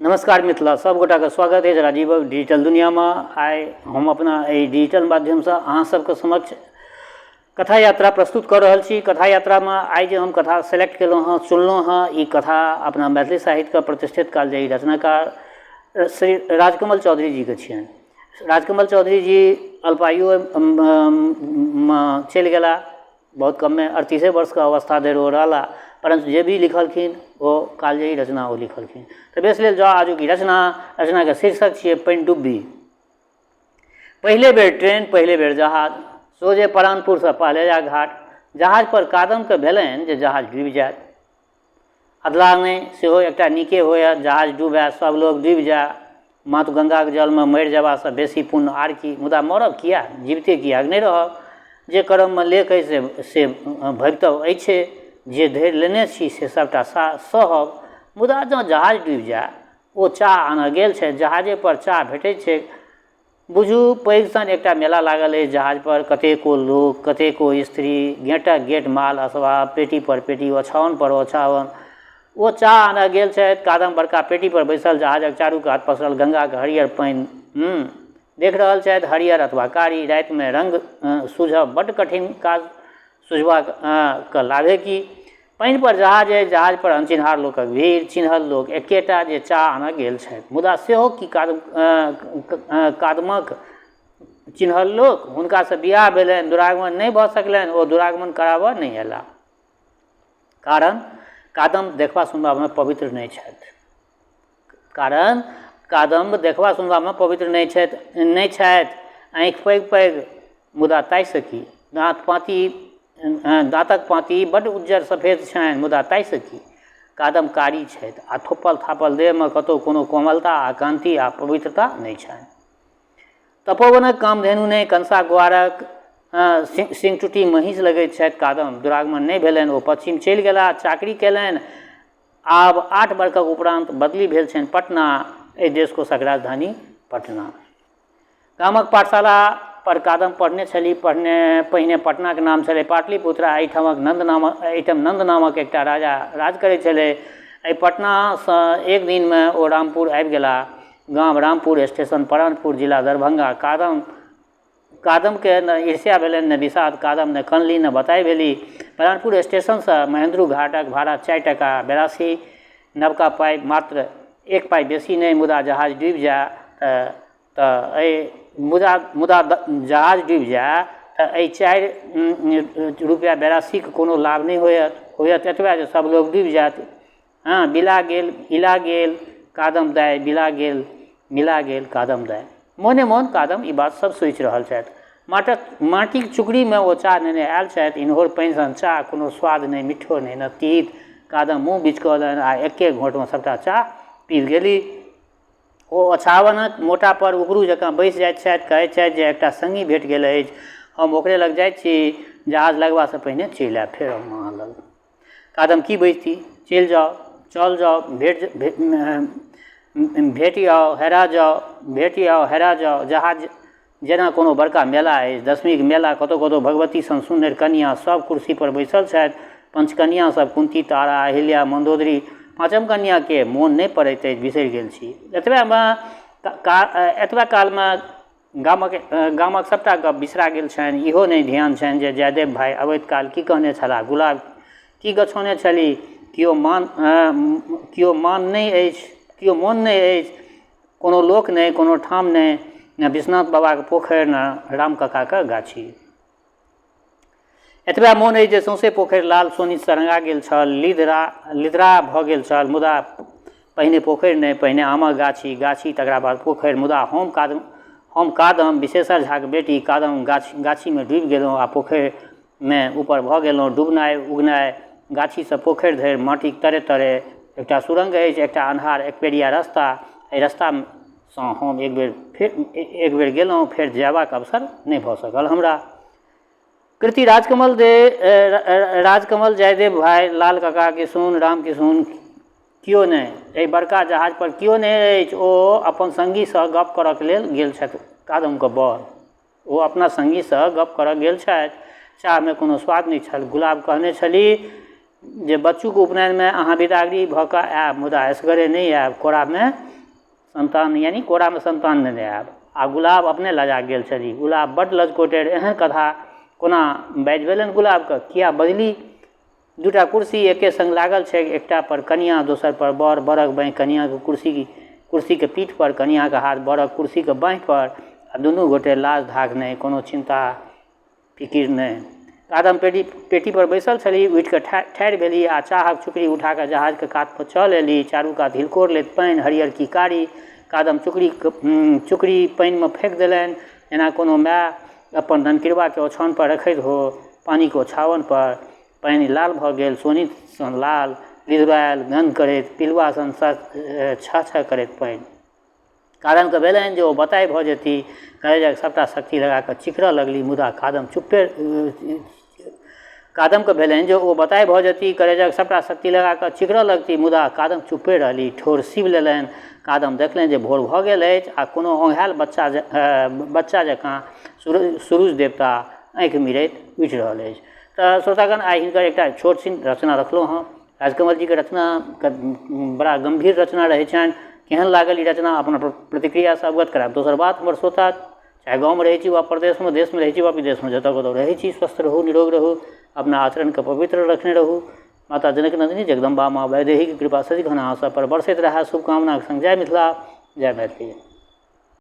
नमस्कार मिथिला, सब गोटाके स्वागत अछि राजीवक डिजिटल दुनियामे। आइ हम अपना एहि डिजिटल माध्यमसँ अहाँ सबके समक्ष कथा यात्रा प्रस्तुत कऽ रहल छी। कथा यात्रामे आइ जे हम कथा सेलेक्ट केलहुँ हँ, चुनलहुँ हँ, ई कथा अपना मैथिली साहित्यके प्रतिष्ठित कालजयी रचनाकार श्री राजकमल चौधरी जीके छियनि। राजकमल चौधरी जी अल्पायुमे चलि गेला, बहुत कमे 38 वर्षके अवस्था धरि ओ रहला, परन्तु जे भी लिखलखिन ओ कालजयी रचना ओ लिखलखिन। तऽ बेस लेल जाउ आजुक ई रचना, रचनाके शीर्षक छियै पनिडुब्बी। पहिले बेर ट्रेन, पहिले बेर जहाज, सोझे परानपुरसँ पहलेजा घाट। जहाजपर कादमके भेलनि जे जहाज डूबि जायत। अधलाह नहि, सेहो एकटा नीके होयत। जहाज डूबए, सभ लोक डूबि जाए, मात्र गंगाक जलमे मरि जेबासँ बेसी पुण्य आर की? मुदा मरब किए? जीविते किएक नहि रहब? जे कर्ममे लेख अछि से से भवितव अछि। जे धरि लेने छी से सभटा सहब। मुदा जँ जहाज डूबि जाए? ओ चाह आनऽ गेल छथि। जहाजेपर चाह भेटैत छैक। बुझू पैघ सन एकटा मेला लागल अछि जहाजपर। कतेको लोक, कतेको स्त्री, गेँटक गेँट माल असबाब, पेटीपर पेटी, ओछाओनपर ओछाओन। ओ चाह आनऽ गेल छथि। कादम बड़का पेटीपर बैसल जहाजक चारू कात पसरल गंगाक हरियर पानि देख रहल छथि। हरियर अथवा कारी, रातिमे रंग सूझब बड्ड कठिन काज, सुझबाक लाभे की? पानिपर जहाज अछि, जहाजपर अनचिन्हार लोकक भीड़, चिन्हल लोक एकेटा जे चाह आनऽ गेल छथि। मुदा सेहो की कादमक चिन्हल लोक? हुनकासँ बिआह भेलनि, दुरागमन नहि भऽ सकलनि, ओ दुरागमन कराबऽ नहि अयलाह। कारण कादम देखबा सुनबामे पवित्र नहि छथि। कारण कादम्ब देखबा सुनबामे पवित्र नहि छथि, नहि छथि। आँखि पैघ पैघ, मुदा ताहिसँ की? दाँत पाँति, दाँतक पाँति बड्ड उज्जर सफेद छनि, मुदा ताहिसँ की? कादम कारी छथि आ थोपल थापल देहमे कतहु कोनो कोमलता आ कान्ति आ पवित्रता नहि छनि। तपोवनक कामधेनु नहि, कंसा ग्वारक सिंहटुटी महींस लगैत छथि कादम। दुरागमन नहि भेलनि, ओ पश्चिम चलि गेलाह, चाकरी कयलनि। आब 8 बरखक उपरान्त बदली भेल छनि पटना, एहि देशकोशक राजधानी पटना। गामक पाठशाला पर कादम पढ़ने छली। पढ़ने पहिने पटनाक नाम छलै पाटलिपुत्र। एहिठामक नन्द नामक एहिठाम नन्द नामक एकटा राजा राज करै छलै। एहि पटनासँ एक दिनमे ओ रामपुर आबि गेला। गाम रामपुर, स्टेशन परानपुर, जिला दरभंगा। कादमके ने ईर्ष्या भेलनि ने विषाद। कादम ने कनली ने बताइ भेली। परानपुर स्टेशनसँ महेन्द्रू घाटक भाड़ा 4 टाका 82 नवका पाइ, मात्र 1 पाइ बेसी नहि। मुदा जहाज डूबि जाय तऽ एहि मुदा मुदा जहाज डूबि जाय तऽ एहि 4 रुपैआ 82के कोनो लाभ नहि होयत। होयत एतबे जे सभ लोक डूबि जायत। हँ, बिला गेल, इला गेल कादम दाइ, बिला गेल, मिला गेल कादम दाइ। मोने मोन कादम ई बात सब सोचि रहल छथि। माटक माटिक चुकड़ीमे ओ चाह नेने आयल छथि। इन्होर पानि सन चाह, कोनो स्वाद नहि, मिट्ठो नहि, ने तीत। कादम मुँह बिचकौलनि आ एके घोंटमे सभटा चाह पीबि गेली। ओ ओछाओनक मोटापर उकड़ू जकाँ बैसि जाइत छथि। कहैत छथि जे एकटा सङ्गी भेट गेल अछि, हम ओकरे लग जाइत छी। जहाज लगबासँ पहिने चलि आयब फेर हम अहाँ लग। कादम की बजती, चलि जाउ, चल जाउ, भेट भेट आउ, हेरा जाउ, भेट आउ, हेरा जाउ। जहाज जेना कोनो बड़का मेला अछि, दशमीके मेला। कतहु कतहु भगवती सन सुन्नरि कनिआँ सभ कुर्सीपर बैसल छथि। पंचकनिआँ सभ कुन्ती, तारा, अहिल्या, मन्दोदरी। पाँचम कनिआँके मोन नहि पड़ैत अछि, बिसरि गेल छी। एतबेमे एतबे कालमे गामक गामक सभटा गप बिसरा गेल छनि। इहो नहि ध्यान छनि जे जयदेव भाइ अबैत काल की कहने छलाह, गुलाब की गछौने छली। केओ मान केओ मान नहि अछि, केओ मोन नहि अछि, कोनो लोक नहि, कोनो ठाम नहि, ने विश्वनाथ बाबाके पोखरि, ने राम काकाके गाछी। एतबे मोन अछि जे सौंसे पोखरि लाल सोनितसँ रङ्गा गेल छल, लिधरा लिधरा भऽ गेल छल। मुदा पहिने पोखरि नहि, पहिने आमक गाछी, गाछी तकरा बाद पोखरि। मुदा हम कादम, विशेषर झाक बेटी कादम गाछीमे डूबि गेलहुँ आ पोखरिमे ऊपर भऽ गेलहुँ। डुबनाइ उगनाइ, गाछीसँ पोखरि धरि माटिक तरे तरे एकटा सुरङ्ग अछि, एकटा अन्हार एकपेरिया रस्ता। एहि रस्तासँ हम एक बेर फेर एक बेर गेलहुँ, फेर जयबाक अवसर नहि भऽ सकल हमरा। कृति राजकमल दे राजकमल जयदेव भाइ, लाल काका, किशुन, राम किशुन, केओ नहि। एहि बड़का जहाज पर केओ नहि अछि। ओ अपन सङ्गीसँ गप करऽके लेल गेल छथि। कादमके बर ओ अपना सङ्गीसँ गप करऽ गेल छथि। चाहमे कोनो स्वाद नहि छल। गुलाब कहने छली जे बच्चूके उपनयनमे अहाँ बिदागरी भऽ कऽ आयब, मुदा एसगरे नहि आयब, कोरामे सन्तान यानी कोरामे सन्तान नेने आएब। आ गुलाब अपने लजा गेल छली। गुलाब बड्ड लजकोटरि। एहन कथा कोना बाजि भेलनि गुलाबके? किए बजली? दूटा कुर्सी एके संग लागल छैक। एकटा पर कनियाँ, दोसर पर बर। बरक बाँहि कनियाँके कुर्सी कुर्सीके पीठ पर, कनियाँके हाथ बरक कुर्सीके बाँहि पर आ दुनू गोटे लाज धाख नहि, कोनो चिन्ता फिकिर नहि। कादम पेटी पेटीपर बैसल छली, उठि कऽ ठाढ़ि भेली आ चाहक चुकड़ी उठा कऽ जहाजके कातपर चल एली। चारू कात हिलकोर लैत पानि, हरियर की कारी। कादम चुकड़ी चुकड़ी पानिमे फेक देलनि जेना कोनो माय अपन ननकिरबाके ओछाओनपर रखैत हो, पानिके ओछाओनपर। पानि लाल भऽ गेल, शोणित सन लाल, लिधुरायल, गन्ध करैत, पिलुआ सन छह छह करैत पानि। कादमके भेलनि जे ओ बताहि भऽ जेती। करेजक सभटा शक्ति लगा कऽ चिकरऽ लगली, मुदा कादम चुप्पे। कादमके भेलनि जे ओ बताहि भऽ जेती, करेजक सभटा शक्ति लगा कऽ चिकरऽ लगती, मुदा कादम चुप्पे रहली। ठोर सीब लेलनि। कादम देखलनि जे भोर भऽ गेल अछि आ कोनो औँघायल बच्चा बच्चा जकाँ सुरुज देवता आँखि मिरैत उठि रहल अछि। तऽ श्रोतागण, आइ हिनकर एकटा छोट छिन रचना रखलहुँ हँ। राजकमल जीके रचनाके बड़ा गम्भीर रचना रहै छनि। केहन लागल ई रचना, अपना प्रतिक्रियासँ अवगत करायब। दोसर बात, हमर श्रोता चाहे गाँवमे रहै छी वा परदेशमे, देशमे रहै छी वा विदेशमे, जतऽ कतौ रहै छी, स्वस्थ रहू, निरोग रहू, अपना आचरणके पवित्र रखने रहू। माता जनक नन्दिनी जगदम्बा माँ वैदेहीके कृपा सदिखन अहाँ सब पर बरसैत रहए, शुभकामनाके सङ्ग जय मिथिला, जय मैथिली।